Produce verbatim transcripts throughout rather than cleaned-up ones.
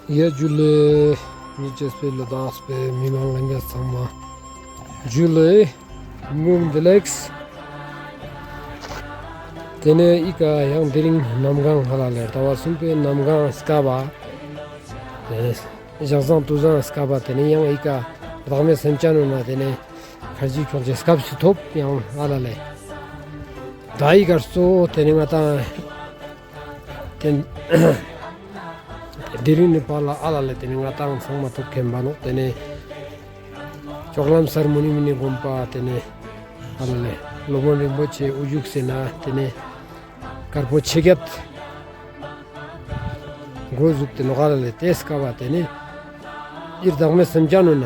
ཡ་ཇུ་ལེ། ཉེ་ཅེས་པའི་ལ་དྭགས་པའི་མི་མང་ལྷན་རྒྱས་ཚང་མ་ཇུ་ལེ། སྔོན་བདེ་ལེགས། ཏེ་ནེ་ཨི་ཀ་ཡང་དེ་རིང་གནམ་གང་ཧ་ལ་ལེ། ཟླ་བ་གསུམ་པའི་གནམ་གང་སྐབས་པ། ཏེ་ནེ་ཞག་བཟང་དུས་བཟང་སྐབས་པ། ཏེ་ནེ་ཡང་ཨི་ཀ་བདག་མེད་སེམས་ཅན་ནོ་ན་ཏེ་ནེ་ཁར་ཇི་ཁྱོང་ཅེས་སྐབས་སུ་ཐོབ་ཡང་ཧ་ལ་ལེ། ད་ཨི་ཀར་སོ་ཏེ་ནེ་ང་ཏང་ཏེ་དེ་རིང་ནི་པ་ལ་ཨ་ལ་ལེ། ཏེ་ནེ་ང་ཏང་ཚང་མ་ཐུག་མཁན་པ་ནོག། ཏེ་ནེ་ཅོག་ལམ་སར་མུ་ནི་མུ་ནི་དགོན་པ། ཏེ་ནེ་ཨ་ལ་ལེ་སློབ་དཔོན་རིན་པོ་ཆེ་དབུ་བཞུགས་ཟེར་ན་ཏེ་ནེ་དཀར་པོ་ཆེ་རྒྱབ་འགོ་བཙུགས་ཏེ་ནོག་ཨ་ལ་ལེ། ཏེ་སྐབས་པ་ཏེ་ནེ་ཨི་བདག་མེད་སེམས་ཅན་ནོ་ན།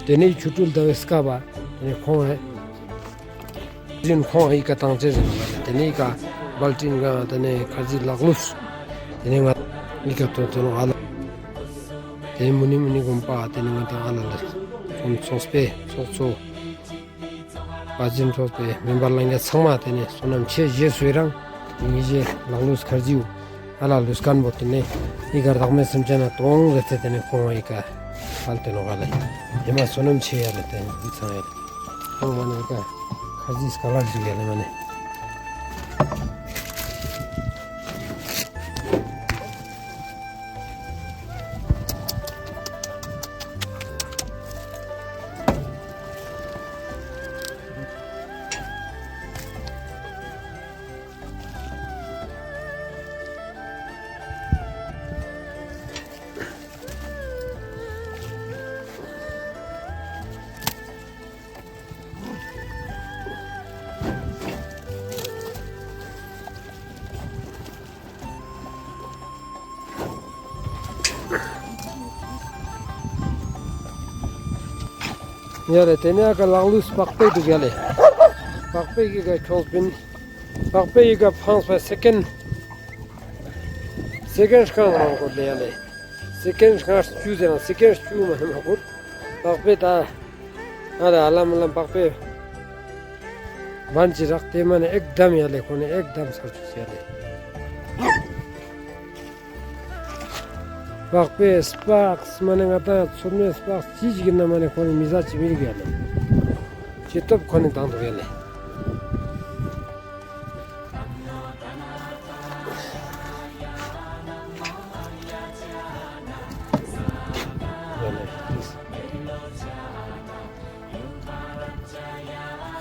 ཏེ་ནེ་ཆོ་འཕྲུལ་ཟླ་བའི་སྐབས་པ། ཏེ་ནེ་ཁོང་ཨེ་ཟིན་ཁོང་ཨི་ཀ་ཏང་ཅེས་ཟེར་ན་ཏེ་ནེ་ཨི་ཀ་བལ་ཏིན་ག་ཏེ་ནེ་ཁར་ཇི་ལག་ལུས། ཏེ་ནེ་ང་ཨི་ཀ་ཏོ་ཏོ་ནོ་ཨ་ལ། ཏེ་ནེ་མུ་ནི་མུ་ནི་དགོན་པ་ཏེ་ནེ་ང་ཏང་ཨ་ལ་ལེ། ཁོང་ཚོགས་པའི་ཚོགས་གཙོ། པ་ཟིན་ཚོགས་པའི་མེམ་བར་ལྷན་རྒྱས་ཚང་མ་ཏེ་ནེ་བསོད་ནམས་ཆེ་རྗེས་སུ་ཡི་རང་། ཏེ་ཉེ་ཞའི་ལག་ལུས་ཁར་ཇི་ཨ་ལ་ལུས་ཁན་བོ་ཏེ་ནེ་ཨི་ཀ་བདག་མེད་སེམས་ཅན་ན་ཏོང་རེ་ཚེ་ཏེ་ནེ་ཁོང་ཨི་ཀ་ཧལ་ཏེ་ནོག་ལེ། ཧེ་མ་བསོད་ནམས་ཆེ་ཡ་ལེ། ཏེ་ནེ་ཨི་ཚང་ཡ་ལེ། ཁོང་མ་ནེ་ཨི་ཀ་ཁར་ཇི་སྐ་ལ་ཞིག་ཡ་ལེ་མ་ནེ། ཡ་ལེ། ཏེ་ནེ་ཨ་ཀ་ལག་ལུས་པགས་པའི་དུག་ཡ་ལེ། པགས་པའི་ཀ་ཁྱོགས་པིན། པགས་པའི་ཀ་ཕངས་པ་སེ་ཀེན། སེ་ཀེན་ཤང་མ་གོ་ལེ་ཡ་ལེ། སེ་ཀེན་ཤང་བཅུ་ཟེར་ན་སེ་ཀེན་བཅུ་མ་ནེ་མ་གོ། པགས་པའི་ད། ཨ་ར་ཨ་ལམ་ཨ་ལམ་པགས་པའི་བན་ཅི་རག་ཏེ་མ་ནེ་ཨེག་དམ་ཡ་ལེ། ཁོ་ནེ་ཨེག་དམ་སར་ཆུ་ཡ་ལེ། པགས་པའི་སྤགས་མ་ནེ་ང་ཏང་ཚོར་མའི་སྤགས་ཅི་ཞིག་ཡིན་ན་མ་ནེ་ཁོ་ནེ་མི་ཟ་ཅི་མི་རིག་ཡ་ལེ། ཅི་ཐོབ་ཁོ་ནེ་དང་དུག་ཡ་ལེ།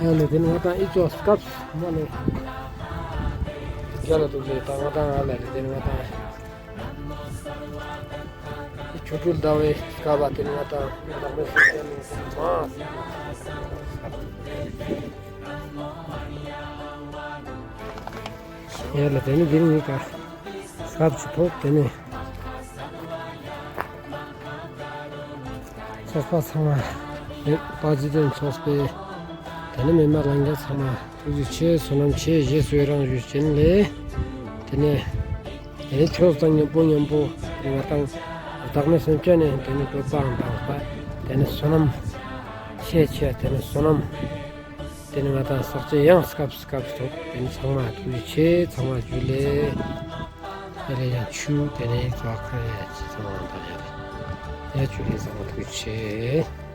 ཡ་ལེ། ཏེ་ནེ་ང་ཏང་ཨི་ཙོགས་སྐབས་མ་ནེ་རྒྱ་ལ་དུག་ལེ། ད་ང་ཏང་ཨ་ལ་ལེ། ཏེ་ནེ་ང་ཏང་ཆོ་འཕྲུལ་ཟླ་བའི་སྐབས་པ་ཏེ་ནེ་ང་ཏང་བདག་མེད་སེམས་ཅན་ནི་མ། ཡ་ལེ། ཏེ་ནེ་དེ་རིང་ངི་ཀ་སྐབས་སུ་ཐོབ། ཏེ་ནེ་ཚོགས་པ་ཚང་མ་ལེ། པ་ཇི་ཏེན་ཚོགས་པའི་ཏེ་ནེ་མེ་མ་ལྷན་རྒྱས་ཚང་མ་ཐུགས་རྗེ་ཆེ། བསོད་ནམས་ཆེ། རྗེས་སུ་ཡི་རང་ཞུ་ཅེན་ལེ། ཏེ་ནེ་ཏེ་ནེ་ཆོས་དང་མཉམ་པོ་མཉམ་པོ་ཏེ་ནེ་ང་ཏང་བདག་མེད་སེམས་ཅན་ནི་ཏེ་ནེ་བཀོད་པའང་དང་པ་ཏེ་ནེ་བསོད་ནམས་ཆེ་ཆེ། ཏེ་ནེ་བསོད་ནམས་ཏེ་ནེ་ང་ཏང་བསགས་ཅེས་ཡང་སྐབས་སྐབས་སུ་ཏེ་ནེ་ཚང་མ་ཐུགས་རྗེ་ཆེ། ཚང་མ་ཇུ་ལེ། ཡ་ལེ་ཡང་ཆུ་ཏེ་ནེ་ཙོགས་ཁ་ཡ་ཅི་ཚང་མ་དང་ཡ་ལེ། ཡ་ཇུ་ལེ། ཚང་མ་ཐུགས་རྗེ་ཆེ།